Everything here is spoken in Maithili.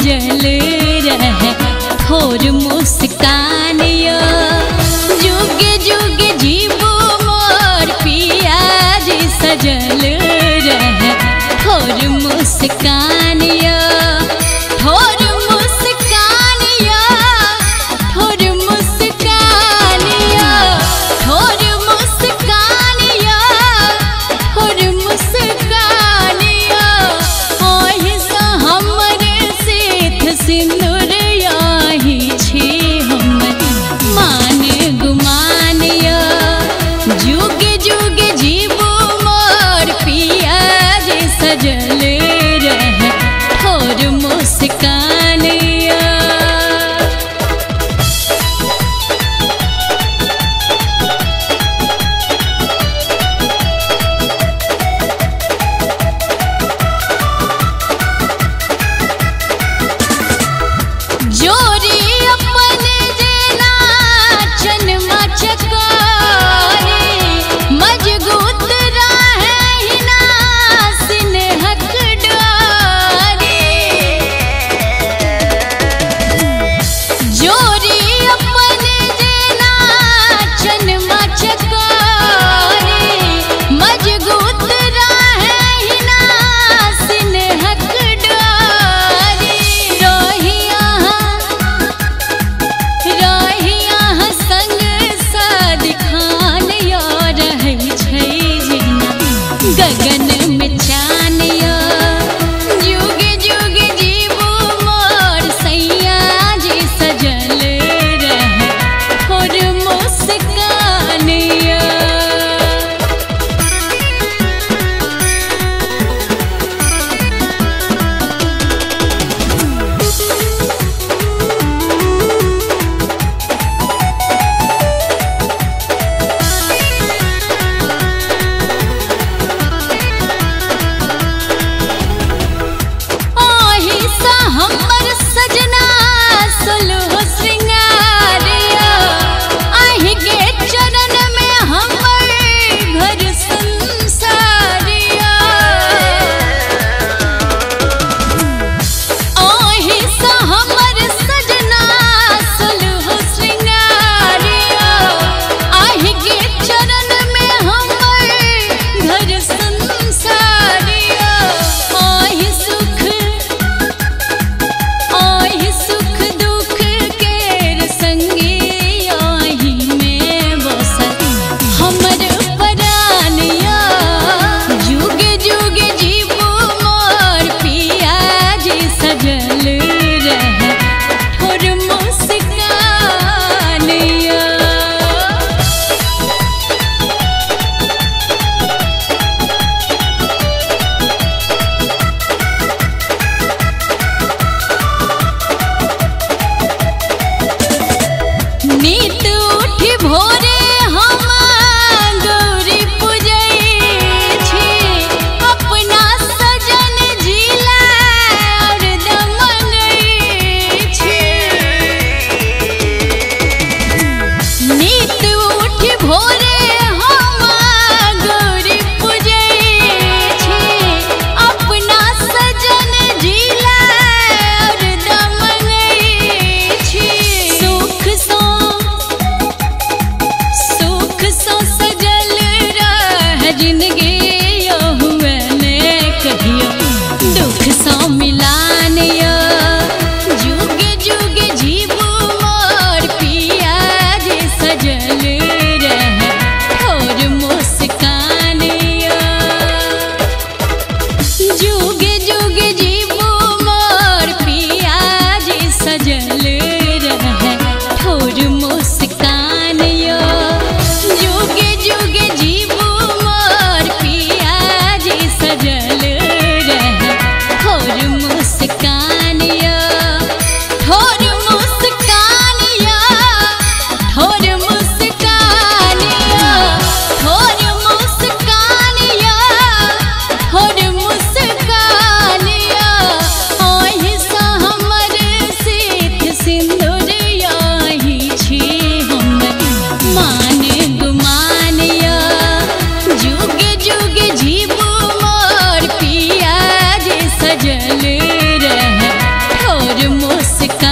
सजल रहे ठोर मुस्कान यो। जुग जुग जीवो मोर पिया जी सजल रहे ठोर मुस्कान यो। ठोर मुस्कान यो, ठोर मुस्कान यो, ठोर मुस्कान यो, ठोर मुस्कान यो। ओहि सँ हमर सेठ सिंदूर याही छी हमर मान गुमान यो। जुग जुग जीवो मोर पिया जी सजल रहे ठोर मुस्कान यो। जोरी अपन जेना चनमा चकारी मजगूत रहे ना स्नेहक डारी। जोरी अपन जेना चनमा चकारी मजगूत रहे ना स्नेहक डारी। रही अहाँ संग सदिखान यो रहै छै जेना गगन में चान यो। जुग जुग जीवो मोर सैया जी सजल रहे ठोर मुस्कान यो। ओहि सँ हमर सजना सोलह श्रृंगार यो। अहि के चरण में हमर घर संसार यो। ओहि सँ हमर सजना सोलह श्रृंगार यो। अहि के चरण में हमर घर संसार यो। ओहि सुख दुख केर संगी ओहि में बसल हमर प्राण यो। जुग जुग जीवो मोर पिया जी सजल रहे ठोर मुस्कान यो। नित उठि भोरे हम गौरी पूजै छी अपना सजन जिला हरदम मंगै छी। नित उठि भोरे हम गौरी पूजै छी अपना सजन जिला हरदम मंगै छी। सुख सँ सजल रह जिंदगी यो हुए ने कहियो दुख सँ मिलान यो। जुग जुग जीवो मोर पिया जी सजल रहे ठोर मुस्कान यो। जुग जुग जीवो मोर पिया जी सजल रहे ठोर मुस्कान यो। जुग जुग जीवो मोर पिया जी सजल रहे ठोर मुस्कान यो। ठोर मुस्कान यो, ठोर मुस्कान। मुस्कान।